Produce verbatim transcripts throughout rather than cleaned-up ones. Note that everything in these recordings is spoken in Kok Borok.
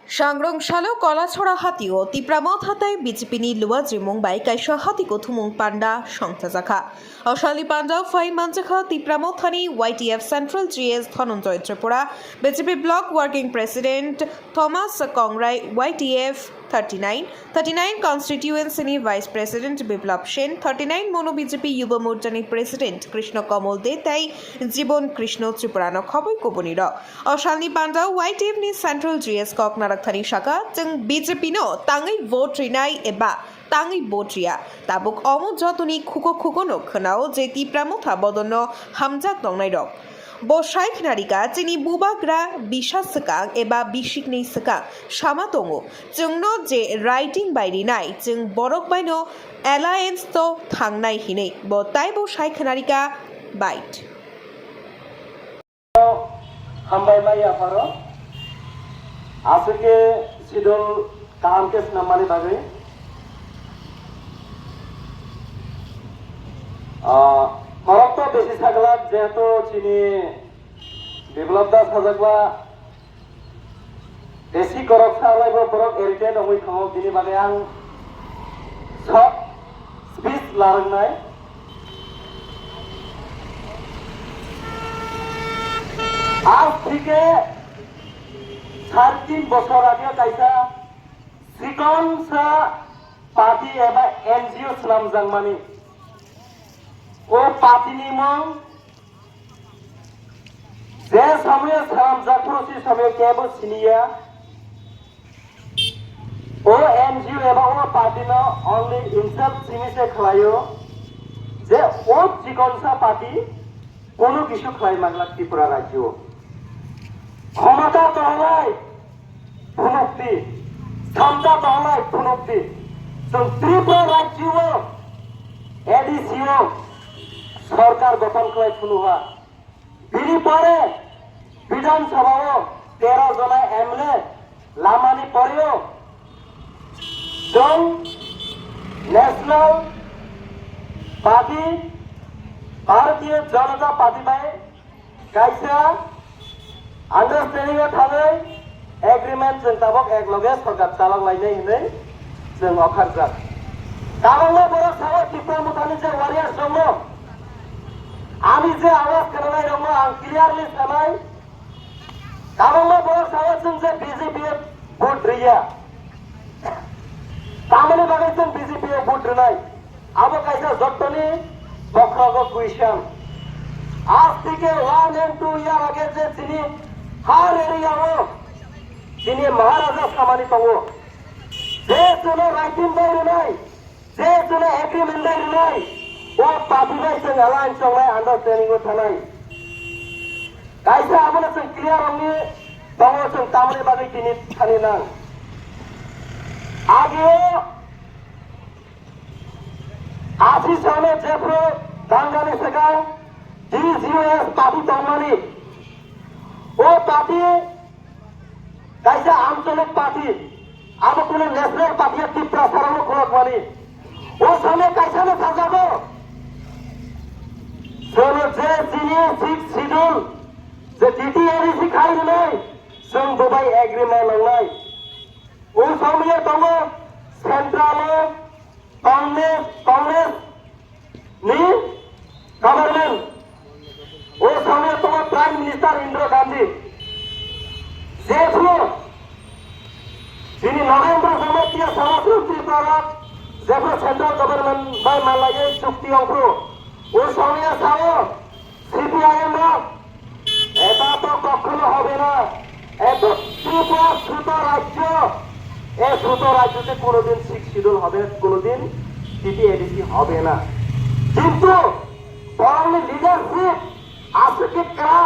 Sangrong salo Kolachora hatio Tipra Motha tei B J P ni luajrimung bai kaisa hati kuthumung panda songchajakha. O salni panda phai manjakha Tipra Mothani Y T F Central G S Dhananjoy Tripura, B J P Block Working President Thomas Kongrai, Y T F thirty-nine, thirty-nine constituency ni Vice President Biplab Sen, thirty-nine Mono B J P Yuba Morcha ni President Krishna Kamal De tei Jibon Krishna Tripura no khoboi kubuni rok. O salni panda Y T F ni Central G S kok narakthani saka, "Chwng B J P no tangwi vote rinai eba tangwi vote riya. Tabuk omo jotoni khugo khugo no khwnao je Tipra Motha bodol no hamjak tongnai rok." Bo sai khwnarika, "Chini bubagra bisa swkang eba bisikni swkang sama tongo. Chwngno je writing bai rinai, chwng borok bai no alliance to thangnai hinwi." Bo taibo sai khwnarika bait. Hambai mai yapharo. Aswk khe sidol kaham khe swnam mani bagwi. Ah, khorok to besi saglak, jehetu chini Biplab da sajakla besi khorok salai bo borok irritate wngwi thango, bini bagwi ang short speech larwknai. Aaj theke sare tin bochor age kaisa chikonsa party eba N G O swnamjakmani. O party ni mung je somoyo swnamjak phuru se somoyo kebo siniya. O N G O eba o party no only insult simi se khlaio je o chikonsa party kono kisu khlai manglak Tripura rajyo. Khomota tohlai phunukdi, samta tohlai phunukdi. Chwng Tripura rajyo o A D C o sorkar gothon khlai phunuha. Bini pore Bidhan Sabha o tero jona M L A lamani poreo chwng National Party, Bharatiya Janata Party bai kaisa understanding o thangwi agreement chwng tabuk ek loge sorkar chalok lainai hinwi chwng okharjak. Tabukno borok sao Tipra Mothani je warriors rokno, ani je awaz khwnanai rokno ang clearly sanai, tabukno borok sao chwng je B J P o vote riya. Tamoni bagwi chwng B J P o vote rinai? Abo kaisa jottoni bokhrogo question. Aaj theke one and two year age je chini har area o chini Maharaja samani tongo. Je chwngno writing bai rinai, je chwngno agreement bai rinai, o party bai chwng alliance tongnai, understanding o thanai. Kaisa abono chwng clear wngwi tongo, chwng tamoni bagwi tini thani nang. Ageo Ashi salo jephru dangani swkang D G O S party tongmani. O party kaisa anchalik party, abo kunu national party ya Tiprasa rokno khulokmani. O salo kaisa no sajago. Salo je chini sixth schedule je T T A D C khai rwnai, chwng bo bai agreement nangnai. O somoi tongo central o Congress, Congress ni government. O somoi tongo Prime Minister Indira Gandhi. Jephru chini Narendra Modi ya Saraswati Tripura jephru central government bai malaiwi chukti ongphru. O somoi sao C P I M rok, এটা তো কখনো হবে না, এত ত্রিপুরা ছোট রাজ্য, এ ছোট রাজ্যতে কোনোদিন সিক্স শিডিউল হবে, কোনোদিন টিটিএডিসি হবে না। কিন্তু বরং লিডারশিপ আসুকে ক্রা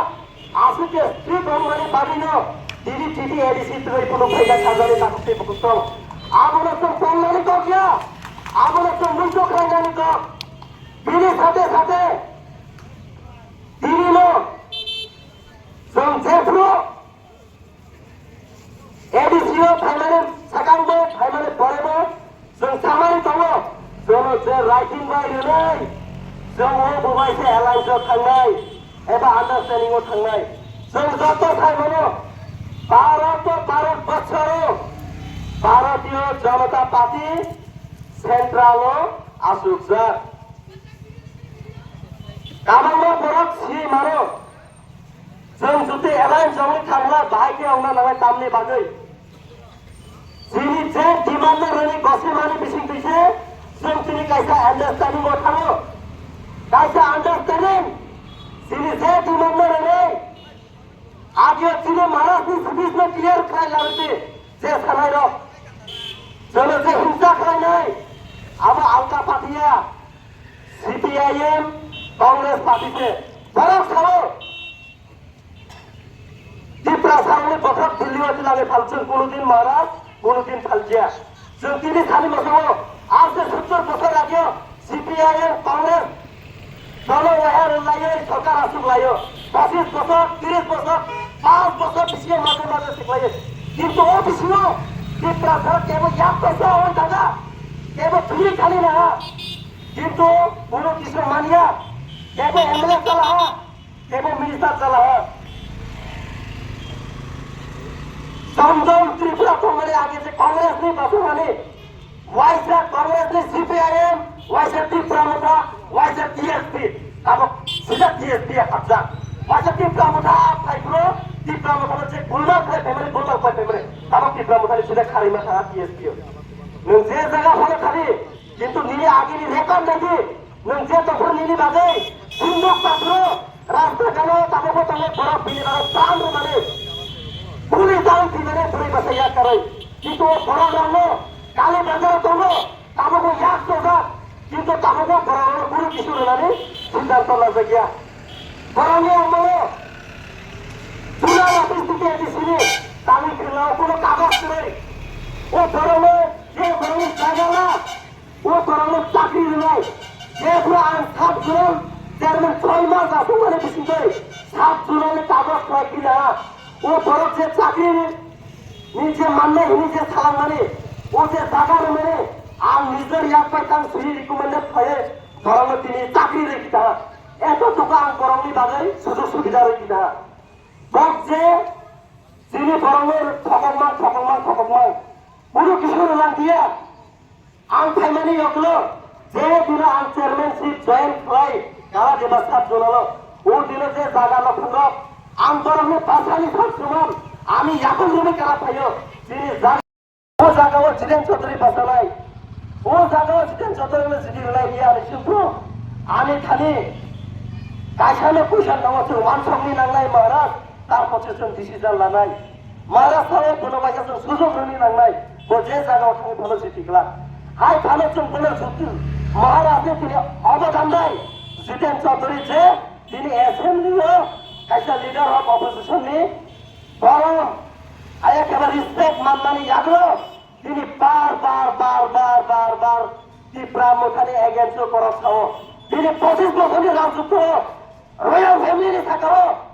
আসুকে স্ট্রিট হমরে বাবিনো দিদি টিটিএডিসি তুই কোনো ফাইদা সাজারে তাকতে বকুতো। আমরা তো কল্যাণী করিয়া, আমরা তো মুক্ত কল্যাণী কর। দিদি সাথে সাথে দিদি লো Chwng jephru A D C o phaimani, swkangbo phaimani porebo chwng samani tongo, chwngno je writing bai rwnai, chwng o bo bai se alliance o thangnai eba understanding o thangnai. Chwng joto sai mano, Bharat o Bharat borsho o Janata Party Central o asukjak. Kabangma borok si mano. Chwng juti alliance wngwi thangla bahai khe wngna nangnai tamni bagwi. Chini je demand no rwni gosimani bising twi se chwng tini kaisa understanding o thango. Kaisa understanding chini je demand no rwni agio chini Maharaj ni speech no clear khlai larwdi je sanai rok. Chwng je himsa khlainai abo alka party ya, C P I M, Congress party se borok sao. Tiprasarokni bokhok Delhi-o tilani phalchwng, kunudin Maharaj, kunudin phaljiya. Chwng tini sani mwsao, aste sottor bosor ageo C P I M, Congress, dono wahar laiyo, sorkar asuk laiyo. Pochis bosor, tiris bosor, panch bosor bisingo maje maje siklaio. Kintu o bisingo Tiprasarok kebo yak paisa oi daga, kebo phiri khali naha. Kintu kuno kisu manya, kebo M L A chalaha. Kebo minister chalaha. Jom jom Tripura tongmani age je Congress ni basamani, waisa Congress ni C P I M, waisa Tipra Motha, waisa T S P. Abo sida T S P ya kapjak. Waisa Tipra Motha phai phuru, Tipra Motha je gulma khlai phaimani, gulma khlai phaimani. Abo Tipra Motha ni sida kharima thanga T S P o. Nwng je jaga phano thani, kintu nini agini record naidi, nwng je tongphuru nini bagwi, sinduk pathro, rasta gana tabukbo tongo borok bini bagwi pran rwmani, buri jang thwimani bwrwi bwsa yak karwi. Kintu o borok rokno kali bazaro tongo, tabukbo yak chojak, kintu tabukbo borok rokno buri kisu rwnani siddhanto lajakya. Borokni omono Juna office dike A D C ni tangwi khwlao kono kagoj kwrwi. O borokno je borokni jaga la, o borokno chakri rwnai. Jephru ang sub zonal chairman choi mas aswk mani bisingtwi sub zonal ni kagoj khlai khe da. O borok je chakri ni je mannai hini je salangmani, o je jaga rwmani, ang nijor yak bai tang suri recommended khlaiwi borokno tini chakri rwkha. Eto tuka ang borokni bagwi sujog subida rwkha. Bok je chini borokno thokokma, thokokma, thokokma. Buru kisu rwlang tiya. Ang phaimani yoklo, je dino ang chairmanship join khlai, kala deba sub zonalo, o dino je jaga no phungrok, ang borokni basani sab suman, ami yakung rumi kala phaio, chini jaga, o jaga o Jiten Chaudhary basalai, o jaga o Jiten Chaudhary no jidi rwlai riya ani sukru, ani thani, kaisa no puisa nango se wansok ni nanglai Maharaj, tar poche chwng decision lanai. Maharaj sao bono bai khe chwng sujog rwni nangnai, bo je jagao thangwi phano jiti glak. Hai phano chwng bono juti Maharaj ni tini obodan dai. Jiten Chaudhary je tini assembly o kaisa leader of opposition ni borom, ai ekheba respect manmani yaglo tini bar bar bar bar bar bar Tipra Mothani against o borok sao. Tini pochis bosorni rajyotto royal family ni sakao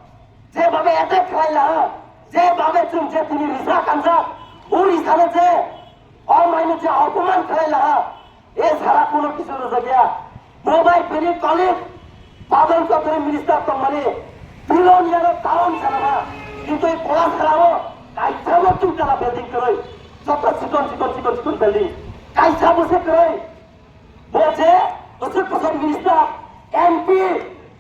Jebhabe attack khlai laha, jebhabe chwng je tini risa kanjak, o risano je o maino je opoman khlai laha, e sara kuno kisu rwjakya. Bo bai bini colleague Badal Chaudhary minister tongmani, billionaire talon sanama, kintu e Kolasarao kaisa bo twi tala building kwrwi, joto chikon chikon chikon chikon building, kaisa bo se kwrwi. Bo je bwswk bwswk minister, M P,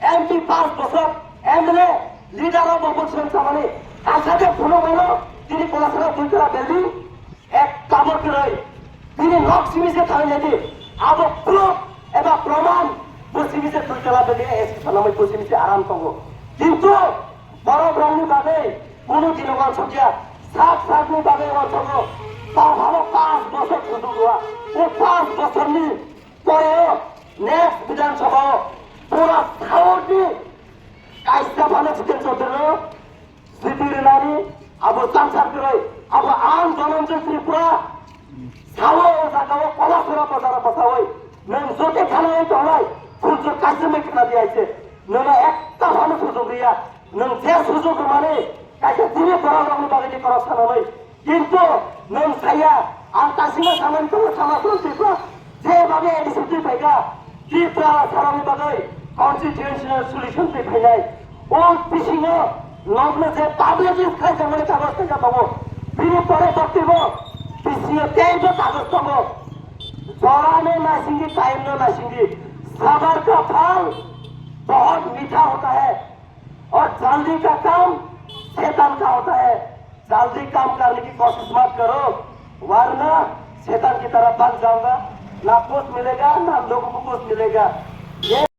M P pas bwswk, M L A, leader rok bo bwswk samani, kaisa de phunukmano, tini Kolasarao dui tala building, ek tabuk kwrwi, tini nok simi se thangwi nai di, abo proof eba proman, bo simi se dui tala building, A C sanamwi bo simi se aram tongo. Kintu borok rokni bagwi kunu dino wansokya, sak sakni bagwi wansogo. Tongphano panch bosor sujok rwya. O panch bosorni pore o next Bidhan Sabha o pura South ni kaisa phano Jiten Chaudhary no jiti rwnani abo chamsar kwrwi. Abo ang Dhananjay Tripura sao o jaga o Kolasora bazar o bwsawi nwng jote khana oi tongnai, phunjwk kaisa mai khana di aise. Nwng ekta phano sujok riya. Nwng je sujok rwmani kaisa tini borok rokni bagwi ni borok sananai. Kintu nwng saya, ang kasino samani tongo sama song Tripura, je babe A D C twi phaikha, Tripura sarokni bagwi constitutional solution twi phainai. O bisingo nokno je publish khlai jakmani kagoj twi tongo. Bini pore boktibo C A time to kagaz tongo. Jora no naisingdi, time no naisingdi. Sabar ka phal bahut mitha hota hai. Aur jaldi ka kaam shaitan ka hota hai. Jaldi kaam karne ki koshish mat karo, warna shaitan ki tarah bhag jaoga. Na kuch milega, na logo ko kuch milega. Ye